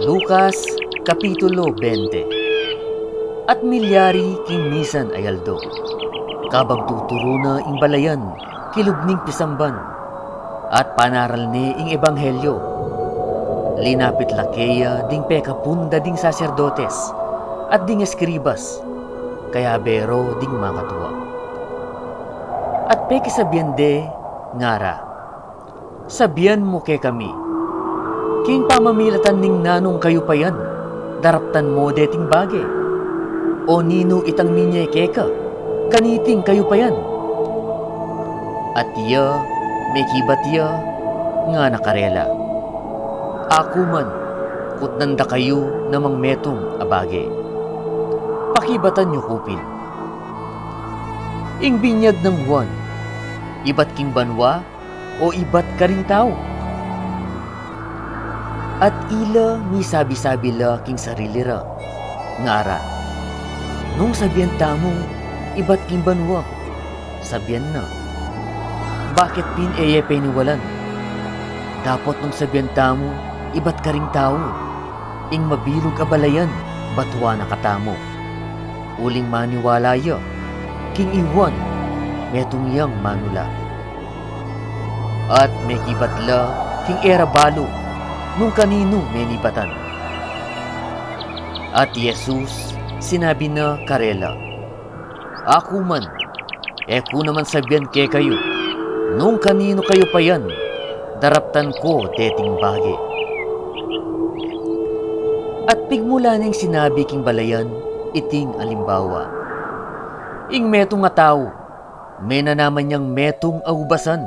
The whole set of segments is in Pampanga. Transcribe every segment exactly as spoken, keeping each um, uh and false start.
Lucas, Kapitulo twenty. At milyari king misan a aldo, kabang tuturu na ing balayan kilub ning pisamban, at panaral ne ing ebanghelyo, linapit la keya ding pekapun da ding saserdotes at ding eskribas, kayabe ro ding makatua. At pekisabian de, ngara, Sabian mu kekami, king pamamilatan ning nanung kayupayan daraptan mo deting bage? O ninu itang minye keka kaniting kayupayan? At iya, mekibat ya, ngana karela, Aku man, kutnan da kayu na mang metung a bage. Pakibatan yu ku pin. Ing binyag nang Juan, ibat king banua o ibat karing tau? At ila misabi-sabi la king sarili ra, ngara, Nung sabian tamu, ibat king banua, sabian na, bakit pin e ye peniwalan? Dapot nung sabian tamu, ibat karing tau, ing mabilug a balayan batua na katamu, uling maniwala ya king i Juan, metung yang manula. At mekibat la king e ra balu nung kaninu menibatan. At i Jesus sinabi na karela, Aku man, e ku naman sabian kekayu nung kaninu kayupayan daraptan ko deting bage. At pigmula neng sinabi king balayan iting alimbawa, Ing metung a tau, menanaman yang metung a ubasan,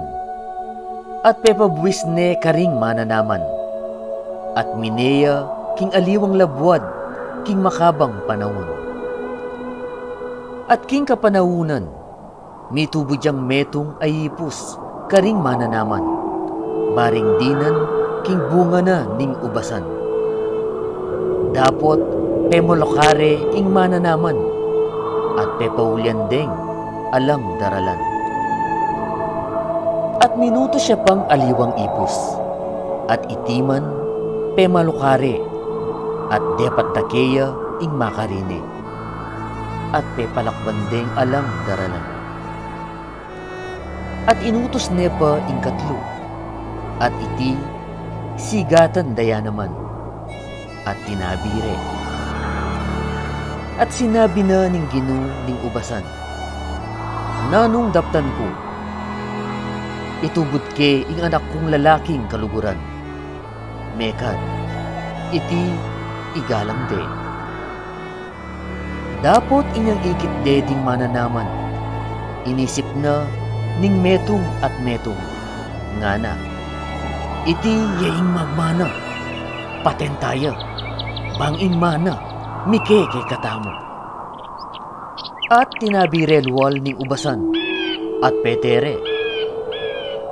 at pepabuis ne karing mananaman, at mine ya king aliwang labuad king makabang panaun. At king kapanaunan, mitubud yang metung a ipus karing mananaman, bareng dinan king bunga na ning ubasan. Dapot pemalukare ing mananaman, at pepaulian deng alang daralan. At minutus ya pang aliwang ipus, at iti man pemalukare, at depat da keya ing makarine, at pepalakban deng alang daralan. At inutus ne pa ing katlu, at iti sigatan da ya naman, at tinabi re. At sinabi na ning Ginu ning ubasan, Nanung daptan ku? Itubud ke ing anak kung lalaking kaluguran. Mekad, iti igalang de. Dapot inyang ikit de ding mananaman, inisip na ning metung at metung, ngana, Iti ya ing magmana, paten ta ya, bang ing mana mike kekatamu. At tinabi re lual ning ubasan, at pete re,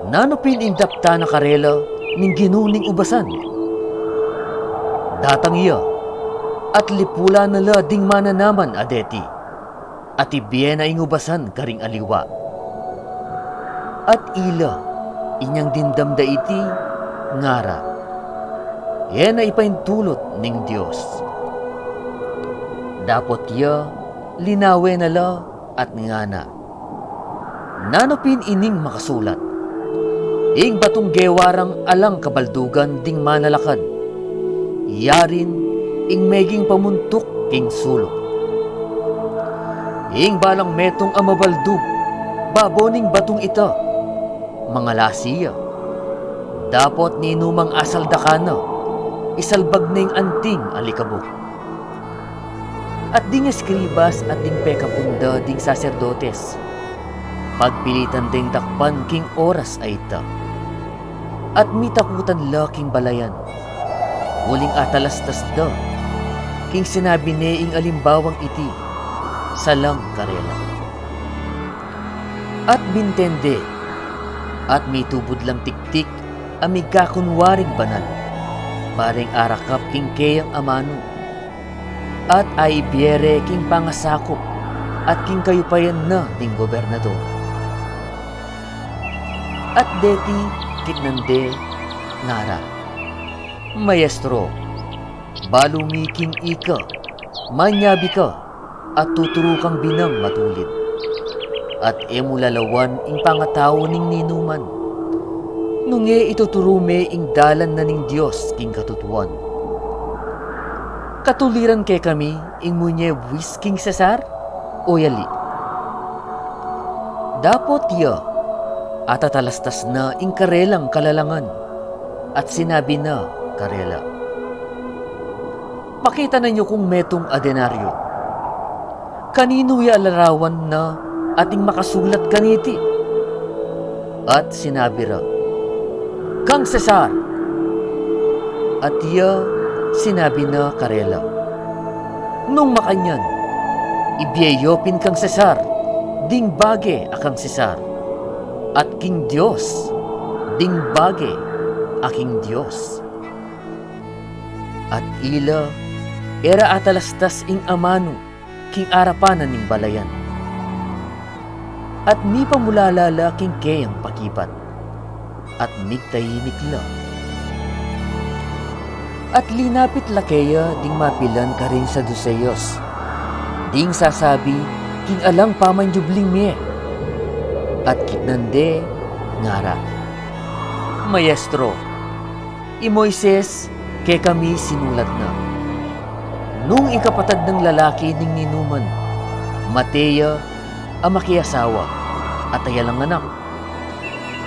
Nanu pin ing daptan na karela ning Ginu ning ubasan? Datang ya, at lipulan na la ding mananaman a deti, at ibie na ing ubasan karing aliwa. At ila, inyang dimdam da iti, ngara, E na ipaintulut ning Dios. Dapot ya, linawe na la at ngana, Nanu pin ining makasulat, Ing batung gewa rang alang kabaldugan ding manalakad, yarin ing meging pamuntuk king suluk. Ing balang metung a mabaldug babo ning batung ita, mangalasi ya. Dapot ninumang asaldakan na, isalbag na ing anting alikabuk. At ding eskribas at ding pekapun da ding saserdotes, pagpilitan deng dakpan king oras a ita. At mitakutan la king balayan, uling atalastas da king sinabi ne ing alimbawang iti, salang karela. At bintende, at mitubud lang tiktik a migkakunwaring banal, bareng arakap king keyang amanu, at aibie re king pangasakup at king kayupayan na ding gobernador. At deti kitnan de, ngara, Maestro, balu mi king ika, manyabi ka, at tuturu kang binang matulid, at e mu lalawan ing pangatau ning ninuman, nung e ituturu me ing dalan na ning Dios king katutuan. Katuliran kekami ing munye buis king Cesar, o yali? Dapot ya, atatalastas na ing karelang kalalangan, at sinabi na karela, Pakitanan yu kung metung a denaryo. Kaninu ya larawan na ating makasulat kaniti? At sinabi ra, Kang Cesar! At ya sinabi na karela, Nung makanyan, ibie yu pin kang Cesar ding bage a kang Cesar, at king Dios ding bage a king Dios. At ila e ra atalastas ing amanu king arapan na ning balayan, at mipamulala la king keyang pakibat, at migtahimik la. At linapit la keya ding mapilan karing Saduseos, ding sasabi king alang pamanyubling mie, at kitnan de, ngara, Maestro, i Moises kekami sinulat na, nung ing kapatad nang lalaki ning ninuman mate ya a makiasawa, at ayalang anak,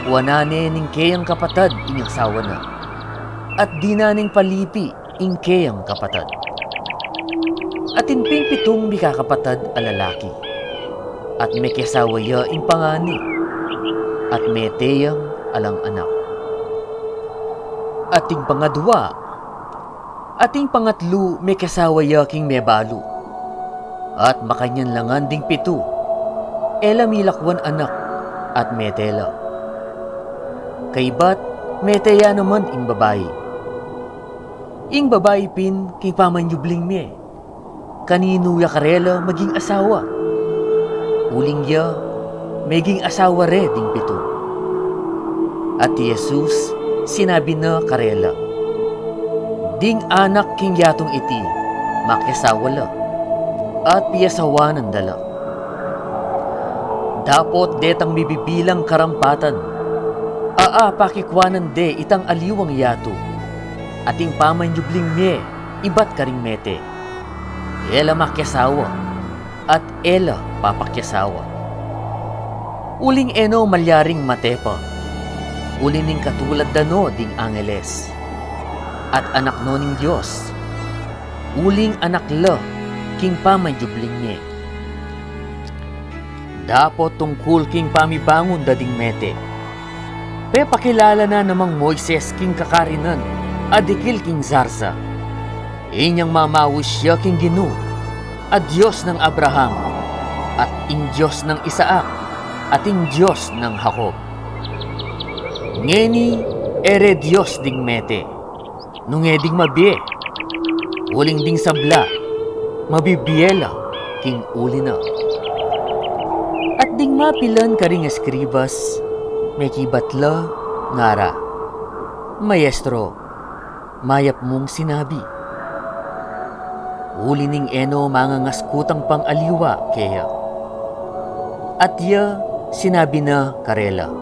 kuanan ne ning keyang kapatad ing asawa na, at dinan neng palipi ing keyang kapatad. Atin pin pitung mikakapatad a lalaki, at mekiasawa ya ing pangani, at mete yang alang anak. At ing pangadwa, at ing pangatlu mekiasawa ya king mebalu, at makanyan la ngan ding pitu, e la milakwan anak, at mete la. Kaybat mete ya naman ing babai. Ing babai pin king pamanyubling mie, kaninu ya karela maging asawa? Uling ya meging asawa re ding pitu. At i Jesus sinabi na karela, Ding anak king yatung iti makiasawa la, at piasawanan da la. Dapot detang mibibilang karampatan a apakikuanan de itang aliwang yatu, at ing pamanyubling mie ibat karing mete, e la makiasawa, at e la papakiasawa. Uling e no malyaring mate pa, uli ning katulad da no ding angeles, at anak no ning Dios, uling anak la king pamanyubling mie. Dapot tungkul king pamibangun da ding mete, pepakilala na namang Moises king kakarinan a dikil king zarza. Inyang mamaus ya king Ginu, a Dios nang Abraham, at ing Dios nang Isaac, at ing Dios nang Jacob. Ngeni, e re Dios ding mete, nung e ding mabie, uling ding sabla, mabibie la king uli na. At ding mapilan karing eskribas, mekibat la, ngara, Maestro, mayap mung sinabi. Uli ning e no mangangaskutang pang-aliwa keya. At ya sinabi na karela,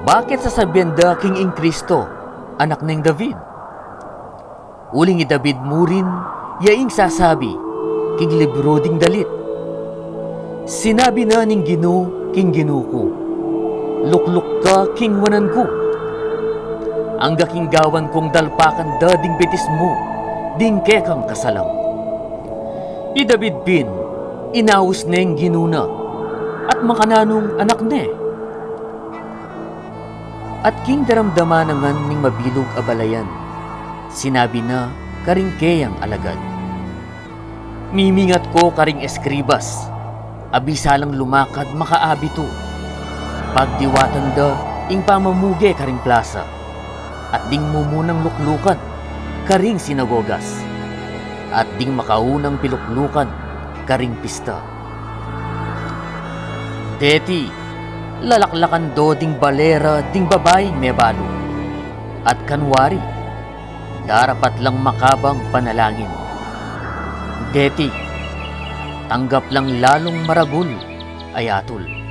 Bakit sasabian da king ing Kristo, anak neng David? Uling i David mu rin ya ing sasabi king libru ding dalit, Sinabi na ning Ginu king Ginu ku, Lukluk ka king wanan ku, angga king gawan kung dalpakan da ding bitis mu ding kekang kasalang. I David pin, inaus neng Ginu na, at makananung anak ne? At king daramdaman na ngan ning mabilug a balayan, sinabi na karing keyang alagad, Mimingat ko karing eskribas, a bisa lang lumakad makaabitu, pagdiwatan da ing pamamuge karing plasa, at ding mumunang luklukan karing sinagogas, at ding makaunang piluklukan karing pista. Deti, lalaklakan do ding balera ding babaing mebalu. At kanwari, darapat lang makabang panalangin. Deti, tanggap lang lalung maragul a yatul.